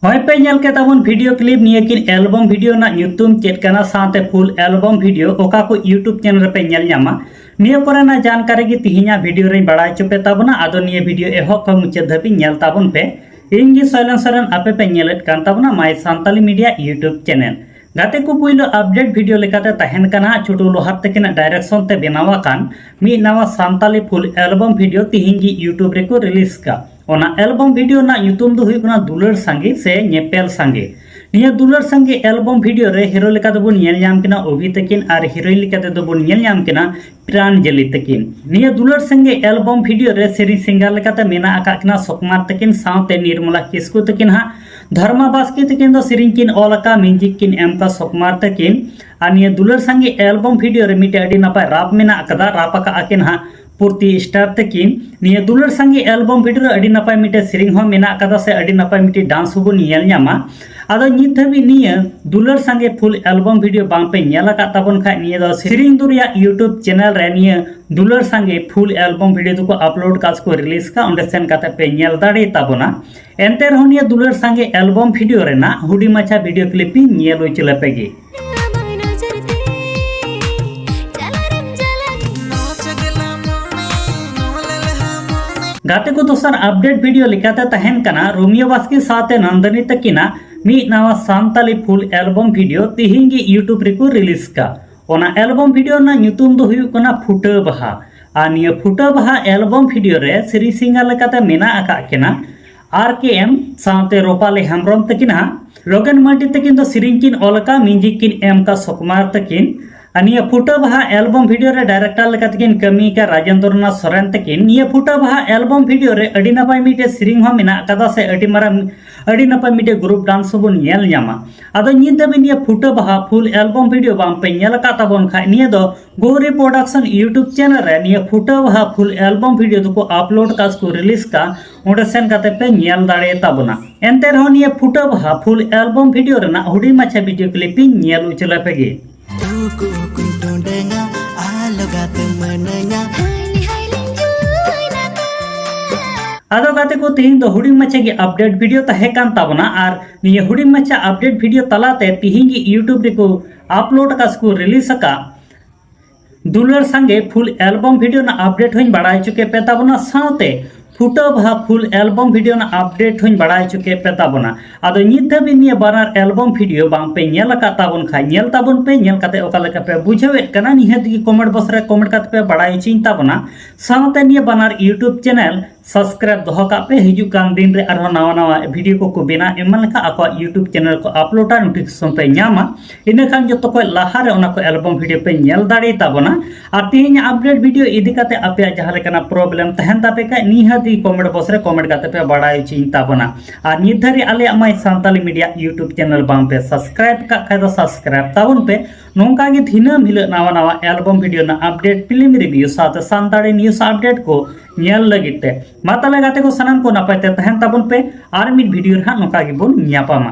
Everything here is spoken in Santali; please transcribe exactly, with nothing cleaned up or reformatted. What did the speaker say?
ᱦᱳᱭ ᱯᱮ ᱧᱮᱞ ᱠᱮᱫ ᱛᱟᱵᱚᱱ ᱵᱷᱤᱰᱤᱭᱳ ᱠᱞᱤᱯ, ᱱᱤᱭᱟᱹ ᱠᱤᱱ ᱮᱞᱵᱚᱢ ᱵᱷᱤᱰᱤᱭᱳ ᱨᱮᱱᱟᱜ ᱧᱩᱛᱩᱢ ᱪᱮᱫ ᱠᱟᱱᱟ, ᱥᱟᱶᱛᱮ ᱯᱷᱩᱞ ᱮᱞᱵᱚᱢ ᱵᱷᱤᱰᱤᱭᱳ ᱚᱠᱟ ᱠᱚ YouTube ᱪᱮᱱᱮᱞ ᱨᱮᱯᱮ ᱧᱮᱞ ᱧᱟᱢᱟ, ᱱᱤᱭᱟᱹ ᱠᱚᱨᱮᱱᱟᱜ ᱡᱟᱱᱠᱟᱨᱤ ᱜᱮ ᱛᱤᱦᱤᱧᱟᱜ ᱵᱷᱤᱰᱤᱭᱳ ᱨᱮᱧ ᱵᱟᱲᱟᱭ ᱦᱚᱪᱚ ᱯᱮ ᱛᱟᱵᱚᱱᱟ᱾ ᱟᱫᱚ ᱱᱤᱭᱟᱹ ᱵᱷᱤᱰᱤᱭᱳ ᱮᱦᱚᱵ ᱠᱷᱚᱱ ᱢᱩᱪᱟᱹᱫ ᱫᱷᱟᱹᱵᱤᱡ ᱧᱮᱞ ᱛᱟᱵᱚᱱ ᱯᱮ᱾ ᱤᱧ ᱜᱮ ᱥᱚᱭᱞᱮᱱ ᱥᱚᱨᱮᱱ, ᱟᱯᱮ ᱯᱮ ᱧᱮᱞᱮᱫ ᱠᱟᱱ ᱛᱟᱵᱚᱱᱟ My Santali Media YouTube channel. ᱜᱟᱛᱮ ᱠᱚ, ᱯᱩᱭᱞᱩ ᱟᱯᱰᱮᱴ ᱵᱷᱤᱰᱤᱭᱳ ᱞᱮᱠᱟᱛᱮ ᱛᱟᱦᱮᱱ ᱠᱟᱱᱟ ᱪᱷᱳᱴᱩ ᱞᱳᱦᱟᱨ ᱛᱟᱹᱠᱤᱱᱟᱜ ᱰᱟᱭᱨᱮᱠᱥᱚᱱ ᱛᱮ ᱵᱮᱱᱟᱣ ᱟᱠᱟᱱ ᱢᱤᱫ ᱱᱟᱣᱟ ᱥᱟᱱᱛᱟᱞᱤ ᱯᱷᱩᱞ ᱮᱞᱵᱚᱢ ᱵᱷᱤᱰᱤᱭᱳ ᱛᱤᱦᱤᱧ ᱜᱮ YouTube ᱨᱮᱠᱚ ᱨᱤᱞᱤᱡᱽ ᱠᱟᱜ᱾ ᱚᱱᱟ ᱮᱞᱵᱚᱢ ᱵᱷᱤᱰᱤᱭᱳ ᱨᱮᱱᱟᱜ ᱧᱩᱛᱩᱢ ᱫᱚ ᱦᱩᱭᱩᱜ ᱠᱟᱱᱟ ᱫᱩᱞᱟᱹᱲ ᱥᱟᱸᱜᱮ ᱥᱮ ᱧᱮᱯᱮᱞ ᱥᱟᱸᱜᱮ᱾ ᱱᱤᱭᱟᱹ ᱫᱩᱞᱟᱹᱲ ᱥᱟᱸᱜᱮ ᱮᱞᱵᱚᱢ ᱵᱷᱤᱰᱤᱭᱳ ᱨᱮ ᱦᱤᱨᱳ ᱞᱮᱠᱟ ᱛᱮᱵᱚᱱ ᱧᱮᱞ ᱧᱟᱢ ᱠᱤᱱᱟ ᱚᱵᱷᱤ ᱛᱟᱹᱠᱤᱱ ᱟᱨ ᱦᱤᱨᱳᱭᱤᱱ ᱞᱮᱠᱟ ᱛᱮᱫᱚ ᱵᱚᱱ ᱧᱮᱞ ᱧᱟᱢ ᱠᱤᱱᱟ ᱯᱨᱟᱱᱡᱟᱞᱤ ᱛᱟᱹᱠᱤᱱ᱾ ᱱᱤᱭᱟᱹ ᱫᱩᱞᱟᱹᱲ ᱥᱟᱸᱜᱮ ᱮᱞᱵᱚᱢ ᱵᱷᱤᱰᱤᱭᱳ ᱨᱮ ᱥᱮᱨᱮᱧ ᱥᱤᱝᱜᱟᱨ ᱞᱮᱠᱟᱛᱮ ᱢᱮᱱᱟᱜ ᱟᱠᱟᱫ ᱠᱤᱱᱟ ᱥᱩᱠᱩᱢᱟᱨ ᱛᱟᱹᱠᱤᱱ ᱥᱟᱶᱛᱮ ᱱᱤᱨᱢᱚᱞᱟ ᱠᱤᱥᱠᱩ ᱛᱟᱹᱠᱤᱱ ᱦᱟᱸᱜ᱾ ᱫᱷᱚᱨᱢᱟ ᱵᱟᱥᱠᱮ ᱛᱟᱹᱠᱤᱱ ᱫᱚ ᱥᱮᱨᱮᱧ ᱠᱤᱱ ᱚᱞ ᱟᱠᱟᱫ, ᱢᱤᱣᱡᱤᱠ ᱠᱤᱱ ᱮᱢ ᱟᱠᱟᱫ ᱥᱩᱠᱩᱢᱟᱨ ᱛᱟᱹᱠᱤᱱ᱾ ᱟᱨ ᱱᱤᱭᱟᱹ ᱫᱩᱞᱟᱹᱲ ᱥᱟᱸᱜᱮ ᱮᱞᱵᱚᱢ ᱵᱷᱤᱰᱤᱭᱳ ᱨᱮ ᱢᱤᱫᱴᱮᱡ ᱟᱹᱰᱤ ᱱᱟᱯᱟᱭ ᱨᱟᱯ ᱢᱮᱱᱟᱜ ᱟᱠᱟᱫᱟ, ᱨᱟᱯ ᱟᱠᱟᱫ ᱟᱹᱠᱤᱱ ᱦᱟᱸᱜ ᱯᱩᱨᱛᱤ ᱥᱴᱟᱨ ᱛᱟᱹᱠᱤᱱ᱾ ᱱᱤᱭᱟᱹ ᱫᱩᱞᱟᱹᱲ ᱥᱟᱸᱜᱮ ᱮᱞᱵᱚᱢ ᱵᱷᱤᱰᱤᱭᱳ ᱨᱮ ᱟᱹᱰᱤ ᱱᱟᱯᱟᱭ ᱢᱤᱫᱴᱮᱡ ᱥᱮᱨᱮᱧ ᱦᱚᱸ ᱢᱮᱱᱟᱜ ᱟᱠᱟᱫᱟ ᱥᱮ ᱟᱹᱰᱤ ᱱᱟᱯᱟᱭ ᱢᱤᱫᱴᱮᱡ ᱰᱟᱱᱥ ᱦᱚᱸᱵᱚᱱ ᱧᱮᱞ ᱧᱟᱢᱟ᱾ ᱟᱫᱚ ᱱᱤᱛ ᱫᱷᱟᱹᱵᱤᱡ ᱱᱤᱭᱟᱹ ᱫᱩᱞᱟᱹᱲ ᱥᱟᱸᱜᱮ ᱯᱷᱩᱞ ᱮᱞᱵᱚᱢ ᱵᱷᱤᱰᱤᱭᱳ ᱵᱟᱝ ᱯᱮ ᱧᱮᱞ ᱟᱠᱟᱫ ᱛᱟᱵᱚᱱ ᱠᱷᱟᱡ, ᱱᱤᱭᱟᱹ ᱫᱚ ᱥᱮᱨᱮᱧ ᱫᱩᱨᱤᱭᱟᱜ YouTube ᱪᱮᱱᱮᱞ ᱨᱮ ᱱᱤᱭᱟᱹ ᱫᱩᱞᱟᱹᱲ ᱥᱟᱸᱜᱮ ᱯᱷᱩᱞ ᱮᱞᱵᱚᱢ ᱵᱷᱤᱰᱤᱭᱳ ᱫᱚᱠᱚ ᱟᱯᱞᱳᱰ ᱠᱟᱜ ᱥᱮᱠᱚ ᱨᱤᱞᱤᱡᱽ ᱠᱟᱜ, ᱚᱸᱰᱮ ᱥᱮᱱ ᱠᱟᱛᱮ ᱯᱮ ᱧᱮᱞ ᱫᱟᱲᱮ ᱛᱟᱵᱚᱱᱟ᱾ ᱮᱱᱛᱮ ᱨᱮᱦᱚᱸ ᱱᱤᱭᱟᱹ ᱫᱩᱞᱟᱹᱲ ᱥᱟᱸᱜᱮ ᱮᱞᱵᱚᱢ ᱵᱷᱤᱰᱤᱭᱳ ᱨᱮᱱᱟᱜ ᱦᱩᱰᱤᱧ ᱢᱟᱪᱷᱟ ᱵᱷᱤᱰᱤᱭᱳ ᱠᱞᱤᱯ ᱤᱧ ᱧᱮᱞ ᱦᱚᱪᱚ ᱞᱮᱯᱮ ᱜᱮ᱾ ᱜᱟᱛᱮ ᱠᱚ, ᱫᱚᱥᱟᱨ ᱟᱯᱰᱮᱴ ᱵᱷᱤᱰᱤᱭᱳ ᱞᱮᱠᱟᱛᱮ ᱛᱟᱦᱮᱱ ᱠᱟᱱᱟ ᱨᱳᱢᱤᱭᱳ ᱵᱟᱥᱠᱮ ᱥᱟᱶᱛᱮ ᱱᱚᱱᱫᱚᱱᱤ ᱛᱟᱹᱠᱤᱱᱟᱜ ᱢᱤᱫ ᱱᱟᱣᱟ ᱥᱟᱱᱛᱟᱞᱤ ᱯᱷᱩᱞ ᱮᱞᱵᱚᱢ ᱵᱷᱤᱰᱤᱭᱳ ᱛᱤᱦᱤᱧ ᱜᱮ YouTube ᱨᱮᱠᱚ ᱨᱤᱞᱤᱡᱽ ᱠᱟᱜ᱾ ᱚᱱᱟ ᱮᱞᱵᱚᱢ ᱵᱷᱤᱰᱤᱭᱳ ᱨᱮᱱᱟᱜ ᱧᱩᱛᱩᱢ ᱫᱚ ᱦᱩᱭᱩᱜ ᱠᱟᱱᱟ ᱯᱷᱩᱴᱟᱹ ᱵᱟᱦᱟ᱾ ᱟᱨ ᱱᱤᱭᱟᱹ ᱯᱷᱩᱴᱟᱹ ᱵᱟᱦᱟ ᱮᱞᱵᱚᱢ ᱵᱷᱤᱰᱤᱭᱳ ᱨᱮ ᱥᱮᱨᱮᱧ ᱥᱤᱝᱜᱟᱨ ᱞᱮᱠᱟᱛᱮ ᱢᱮᱱᱟᱜ ᱟᱠᱟᱫ ᱠᱤᱱᱟ ᱟᱨ ᱠᱮ ᱮᱢ ᱥᱟᱶᱛᱮ ᱨᱚᱯᱟᱞᱤ ᱦᱮᱢᱵᱨᱚᱢ ᱛᱟᱹᱠᱤᱱ ᱦᱟᱸᱜ᱾ ᱨᱚᱜᱮᱱ ᱢᱟᱨᱰᱤ ᱛᱟᱹᱠᱤᱱ ᱫᱚ ᱥᱮᱨᱮᱧ ᱠᱤᱱ ᱚᱞ ᱟᱠᱟᱫ, ᱢᱤᱣᱡᱤᱠ ᱠᱤᱱ ᱮᱢ ᱟᱠᱟᱫ ᱥᱩᱠᱩᱢᱟᱨ ᱛᱟᱹᱠᱤᱱ᱾ ᱟᱨ ᱱᱤᱭᱟᱹ ᱯᱷᱩᱴᱟᱹ ᱵᱟᱦᱟ ᱮᱞᱵᱚᱢ ᱵᱷᱤᱰᱤᱭᱳ ᱨᱮ ᱰᱟᱭᱨᱮᱠᱴᱟᱨ ᱞᱮᱠᱟ ᱛᱮᱠᱤᱱ ᱠᱟᱹᱢᱤ ᱟᱠᱟᱫ ᱨᱟᱡᱮᱱᱫᱨᱚ ᱱᱟᱛᱷ ᱥᱚᱨᱮᱱ ᱛᱟᱹᱠᱤᱱ᱾ ᱱᱤᱭᱟᱹ ᱯᱷᱩᱴᱟᱹ ᱵᱟᱦᱟ ᱮᱞᱵᱚᱢ ᱵᱷᱤᱰᱤᱭᱳ ᱨᱮ ᱟᱹᱰᱤ ᱱᱟᱯᱟᱭ ᱢᱤᱫᱴᱮᱡ ᱥᱮᱨᱮᱧ ᱦᱚᱸ ᱢᱮᱱᱟᱜ ᱟᱠᱟᱫᱟ ᱥᱮ ᱟᱹᱰᱤ ᱢᱟᱨᱟᱝ, ᱟᱹᱰᱤ ᱱᱟᱯᱟᱭ ᱢᱤᱫᱴᱮᱡ ᱜᱨᱩᱯ ᱰᱟᱱᱥ ᱦᱚᱸᱵᱚᱱ ᱧᱮᱞ ᱧᱟᱢᱟ᱾ ᱟᱫᱚ ᱱᱤᱛ ᱫᱷᱟᱹᱵᱤᱡ ᱱᱤᱭᱟᱹ ᱯᱷᱩᱴᱟᱹ ᱵᱟᱦᱟ ᱯᱷᱩᱞ ᱮᱞᱵᱚᱢ ᱵᱷᱤᱰᱤᱭᱳ ᱵᱟᱝ ᱯᱮ ᱧᱮᱞ ᱟᱠᱟᱫ ᱛᱟᱵᱚᱱ ᱠᱷᱟᱡ, ᱱᱤᱭᱟᱹ ᱫᱚ ᱜᱳᱣᱨᱤ ᱯᱨᱚᱰᱟᱠᱥᱚᱱ YouTube ᱪᱮᱱᱮᱞ ᱨᱮ ᱱᱤᱭᱟᱹ ᱯᱷᱩᱴᱟᱹ ᱵᱟᱦᱟ ᱯᱷᱩᱞ ᱮᱞᱵᱚᱢ ᱵᱷᱤᱰᱤᱭᱳ ᱫᱚᱠᱚ ᱟᱯᱞᱳᱰ ᱠᱟᱜ ᱥᱮᱠᱚ ᱨᱤᱞᱤᱡᱽ ᱠᱟᱜ, ᱚᱸᱰᱮ ᱥᱮᱱ ᱠᱟᱛᱮ ᱯᱮ ᱧᱮᱞ ᱫᱟᱲᱮ ᱛᱟᱵᱚᱱᱟ᱾ ᱮᱱᱛᱮ ᱨᱮᱦᱚᱸ ᱱᱤᱭᱟᱹ ᱯᱷᱩᱴᱟᱹ ᱵᱟᱦᱟ ᱯᱷᱩᱞ ᱮᱞᱵᱚᱢ ᱵᱷᱤᱰᱤᱭᱳ ᱨᱮᱱᱟᱜ ᱦᱩᱰᱤᱧ ᱢᱟᱪᱷᱟ ᱵᱷᱤᱰᱤᱭᱳ ᱠᱞᱤᱯ ᱤᱧ ᱧᱮᱞ ᱦᱚᱪᱚ ᱞᱮᱯᱮ ᱜᱮ᱾ ᱩᱠᱩ ᱩᱠᱩᱧ ᱴᱚᱸᱰᱮᱧᱟ, ᱟᱞᱚ ᱜᱟᱛᱮ ᱢᱟᱹᱱᱟᱹᱧᱟ᱾ ᱦᱟᱭᱞᱤ ᱦᱟᱭᱞᱤᱧ ᱡᱩᱣᱟᱹᱱ ᱟᱠᱟᱱ᱾ ᱟᱫᱚ ᱜᱟᱛᱮ ᱠᱚ, ᱛᱤᱦᱤᱧ ᱫᱚ ᱦᱩᱰᱤᱧ ᱢᱟᱪᱷᱟ ᱜᱮ ᱟᱯᱰᱮᱴ ᱵᱷᱤᱰᱤᱭᱳ ᱛᱟᱦᱮᱸ ᱠᱟᱱ ᱛᱟᱵᱚᱱᱟ᱾ ᱟᱨ ᱱᱤᱭᱟᱹ ᱦᱩᱰᱤᱧ ᱢᱟᱪᱷᱟ ᱟᱯᱰᱮᱴ ᱵᱷᱤᱰᱤᱭᱳ ᱛᱟᱞᱟᱛᱮ ᱛᱤᱦᱤᱧ ᱜᱮ YouTube ᱨᱮᱠᱚ ᱟᱯᱞᱳᱰ ᱟᱠᱟᱫ ᱥᱮᱠᱚ ᱨᱤᱞᱤᱡᱽ ᱟᱠᱟᱫ ᱫᱩᱞᱟᱹᱲ ᱥᱟᱸᱜᱮ ᱯᱷᱩᱞ ᱮᱞᱵᱚᱢ ᱵᱷᱤᱰᱤᱭᱳ ᱨᱮᱱᱟᱜ ᱟᱯᱰᱮᱴ ᱦᱚᱸᱧ ᱵᱟᱲᱟᱭ ᱦᱚᱪᱚ ᱠᱮᱫ ᱯᱮ ᱛᱟᱵᱚᱱᱟ, ᱥᱟᱶᱛᱮ ᱯᱷᱩᱴᱟᱹᱣ ᱵᱟᱦᱟ ᱯᱷᱩᱞ ᱮᱞᱵᱚᱢ ᱵᱷᱤᱰᱤᱭᱳ ᱨᱮᱱᱟᱜ ᱟᱯᱰᱮᱴ ᱦᱚᱸᱧ ᱵᱟᱲᱟᱭ ᱦᱚᱪᱚ ᱠᱮᱫ ᱯᱮ ᱛᱟᱵᱚᱱᱟ᱾ ᱟᱫᱚ ᱱᱤᱛ ᱫᱷᱟᱹᱵᱤᱡ ᱱᱤᱭᱟᱹ ᱵᱟᱱᱟᱨ ᱮᱞᱵᱚᱢ ᱵᱷᱤᱰᱤᱭᱳ ᱵᱟᱝ ᱯᱮ ᱧᱮᱞ ᱟᱠᱟᱫ ᱛᱟᱵᱚᱱ ᱠᱷᱟᱱ, ᱧᱮᱞ ᱛᱟᱵᱚᱱ ᱯᱮ, ᱧᱮᱞ ᱠᱟᱛᱮ ᱚᱠᱟ ᱞᱮᱠᱟ ᱯᱮ ᱵᱩᱡᱷᱟᱹᱣᱮᱫ ᱠᱟᱱᱟ ᱱᱤᱦᱟᱹᱛ ᱜᱮ ᱠᱚᱢᱮᱱᱴ ᱵᱚᱠᱥ ᱨᱮ ᱠᱚᱢᱮᱱᱴ ᱠᱟᱛᱮ ᱯᱮ ᱵᱟᱲᱟᱭ ᱦᱚᱪᱚᱧ ᱛᱟᱵᱚᱱᱟ᱾ ᱥᱟᱶᱛᱮ ᱱᱤᱭᱟᱹ ᱵᱟᱱᱟᱨ YouTube ᱪᱮᱱᱮᱞ ᱥᱟᱵᱥᱠᱨᱟᱭᱤᱵ ᱫᱚᱦᱚ ᱠᱟᱜ ᱯᱮ, ᱦᱤᱡᱩᱜ ᱠᱟᱱ ᱫᱤᱱ ᱨᱮ ᱟᱨᱦᱚᱸ ᱱᱟᱣᱟ ᱱᱟᱣᱟ ᱵᱷᱤᱰᱤᱭᱳ ᱠᱚᱠᱚ ᱵᱮᱱᱟᱣ ᱮᱢᱟᱱ ᱞᱮᱠᱷᱟᱱ ᱟᱠᱚᱣᱟᱜ YouTube ᱪᱮᱱᱮᱞ ᱠᱚ ᱟᱯᱞᱳᱰᱟ, ᱱᱳᱴᱤᱯᱷᱤᱠᱮᱥᱚᱱ ᱯᱮ ᱧᱟᱢᱟ᱾ ᱤᱱᱟᱹ ᱠᱷᱟᱱ ᱡᱚᱛᱚ ᱠᱷᱚᱱ ᱞᱟᱦᱟ ᱨᱮ ᱚᱱᱟ ᱠᱚ ᱮᱞᱵᱚᱢ ᱵᱷᱤᱰᱤᱭᱳ ᱯᱮ ᱧᱮᱞ ᱫᱟᱲᱮ ᱛᱟᱵᱚᱱᱟ᱾ ᱟᱨ ᱛᱮᱦᱮᱧ ᱟᱯᱰᱮᱴ ᱵᱷᱤᱰᱤᱭᱳ ᱤᱫᱤ ᱠᱟᱛᱮ ᱟᱯᱮᱭᱟᱜ ᱡᱟᱦᱟᱸ ᱞᱮᱠᱟᱱᱟᱜ ᱯᱨᱚᱵᱞᱮᱢ ᱛᱟᱦᱮᱱ ᱛᱟᱯᱮ ᱠᱷᱟᱱ ᱱᱤᱦᱟᱹᱛ ᱜᱮ ᱠᱚᱢᱮᱱᱴ ᱵᱚᱠᱥ ᱨᱮ ᱠᱚᱢᱮᱱᱴ ᱠᱟᱛᱮ ᱯᱮ ᱵᱟᱲᱟᱭ ᱦᱚᱪᱚᱧ ᱛᱟᱵᱚᱱᱟ᱾ ᱟᱨ ᱱᱤᱛ ᱫᱷᱟᱹᱨᱤᱡ ᱟᱞᱮᱭᱟᱜ My Santali Media YouTube channel ᱵᱟᱝ ᱯᱮ ᱥᱟᱵᱥᱠᱨᱟᱭᱤᱵ ᱠᱟᱜ ᱠᱷᱟᱱ ᱫᱚ ᱥᱟᱵᱥᱠᱨᱟᱭᱤᱵ ᱛᱟᱵᱚᱱ ᱯᱮ᱾ ᱱᱚᱝᱠᱟ ᱜᱮ ᱫᱤᱱᱟᱹᱢ ᱦᱤᱞᱳᱜ ᱱᱟᱣᱟ ᱱᱟᱣᱟ ᱮᱞᱵᱚᱢ ᱵᱷᱤᱰᱤᱭᱳ ᱨᱮᱱᱟᱜ ᱟᱯᱰᱮᱴ, ᱯᱷᱤᱞᱢ ᱨᱤᱵᱷᱤᱭᱩ ᱥᱟᱶᱛᱮ ᱥᱟᱱᱛᱟᱲᱤ ᱱᱤᱭᱩᱡᱽ ᱟᱯᱰᱮᱴ ᱠᱚ ᱧᱮᱞ ᱞᱟᱹᱜᱤᱫ ᱛᱮ᱾ ᱢᱟ ᱛᱟᱦᱞᱮ ᱜᱟᱛᱮ ᱠᱚ, ᱥᱟᱱᱟᱢ ᱠᱚ ᱱᱟᱯᱟᱭ ᱛᱮ ᱛᱟᱦᱮᱱ ᱛᱟᱵᱚᱱ ᱯᱮ, ᱟᱨ ᱢᱤᱫ ᱵᱷᱤᱰᱤᱭᱳ ᱨᱮ ᱦᱟᱸᱜ ᱱᱚᱝᱠᱟ ᱜᱮᱵᱚᱱ ᱧᱟᱯᱟᱢᱟ᱾